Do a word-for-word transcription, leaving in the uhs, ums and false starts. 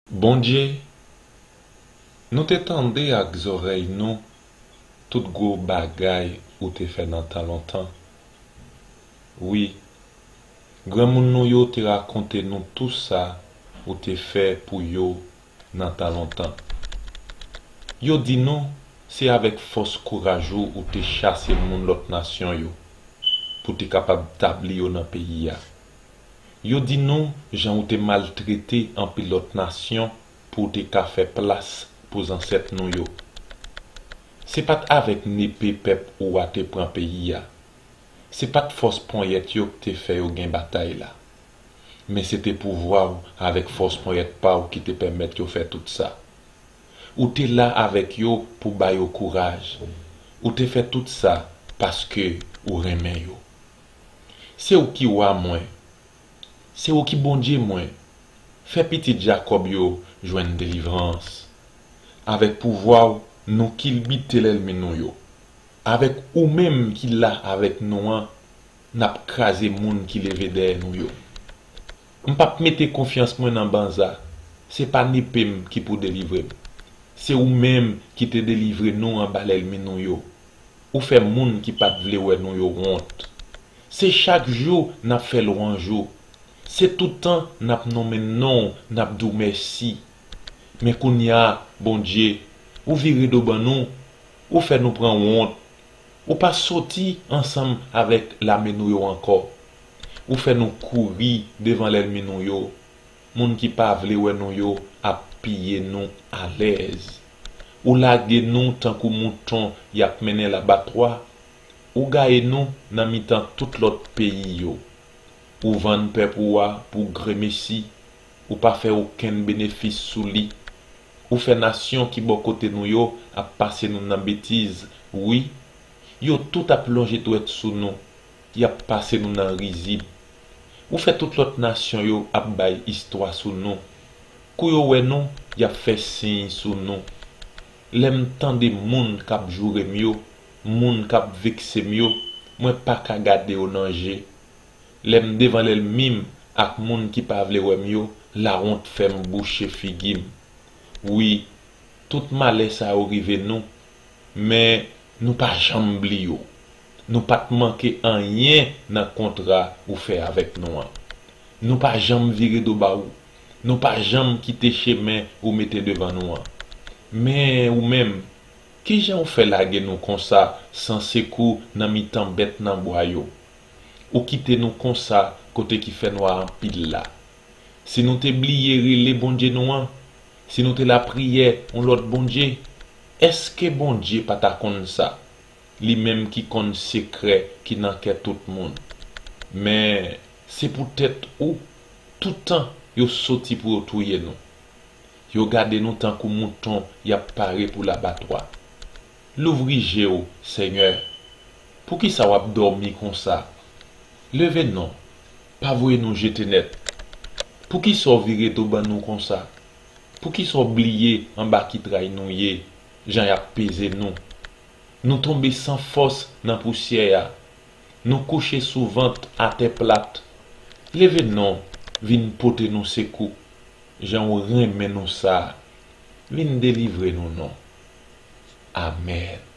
Bondye, nou te tande ak zòrèy nou tout gwo bagay ou te fè nan tan lontan. Wi, granmoun nou yo te rakonte nou tou sa ou te fè pou yo nan tan lontan. Yo di nou se avèk fòs kouraj ou ou te chase moun lòt nasyon yo pou te kapab tabli yo nan peyi a. Yo di nou jan ou te maltrete anpil lòt nasyon pou w te ka fè plas pou zansèt nou yo. Se pa t avèk nepe pèp ou a te pran peyi a. Se pa t fòs ponyèt yo k te fè yo gen batay la. Men se te pouvwa w avèk fòs ponyèt pa w ki te pèmèt yo fè tout sa. Ou te la avèk yo pou ba yo kouraj. Ou te fè tout sa paske ou renmen yo. Se ou ki wa mwen. Se ou ki Bondye mwen. Fè pitit Jakòb yo jwenn delivrans. Avèk pouvwa w, nou kilbite lènmi nou yo. Avèk ou menm ki la avèk nou an, n ap kraze moun ki leve dèyè nou yo. M p ap mete konfyans mwen nan banza. Se pa nepe m ki pou delivre m. Se ou menm ki te delivre nou anba lènmi nou yo. Ou fè moun ki pa t vle wè nou yo wont. Se chak jou n ap fè lwanj ou. Se toutan n ap nonmen non w, n ap di w mèsi. Men kounye a, Bondye, ou vire do ban nou, ou fè nou pran wont. Ou pa soti ansanm avèk lame nou yo ankò. Ou fè nou kouri devan lènmi nou yo. Moun ki pa vle wè nou yo ap piye nou alèz. Ou lage nou tankou mouton y ap mennen labatwa. Ou gaye nou nan mitan tout lòt peyi yo. Ou vann pèp ou a pou gremesi. Ou pa fè okenn benefis sou li. Ou fè nasyon ki bò kote nou yo ap pase nou nan betiz, wi. Yo tout ap lonje dwèt sou nou. Y ap pase nou nan rizib. Ou fè tout lòt nasyon yo ap bay istwa sou nou. Kou yo wè nou, y ap fè siy sou nou. Lè m tande moun k ap joure m yo, moun k ap vekse m yo, mwen pa ka gade yo nan je. Lè m devan lènmi m ak moun ki pa vle wè m yo, lawont fè m bouche figi m. Wi, tout malè sa yo rive nou, men nou pa janm bliye w. Nou pa t manke anyen nan kontra ou fè avèk nou an. Nou pa janm vire do ba ou. Nou pa janm kite chemen ou mete devan nou an. Men ou menm, kijan ou fè lage nou konsa san sekou nan mitan bèt nan bwa yo? Ou kite nou konsa kote ki fènwa anpil la. Si nou te bliye rele Bondye nou an, si nou te lapriyè yon lòt bondye, èske Bondye pa ta konn sa? Li menm ki konn sekrè ki nan kè tout moun. Men se poutèt ou, toutan yo soti pou yo touye nou. Yo gade nou tankou mouton y ap pare pou labatwa. Louvri je w, Senyè. Poukisa w ap dòmi konsa? Leve non, pa voye nou jete nèt. Poukisa w vire do ban nou konsa? Poukisa w bliye anba ki tray nou ye, jan y ap peze nou? Nou tonbe san fòs nan pousyè a. Nou kouche sou vant atè plat. Leve non, vin pote nou sekou. Jan w renmen nou sa, vin delivre nou non. Amèn.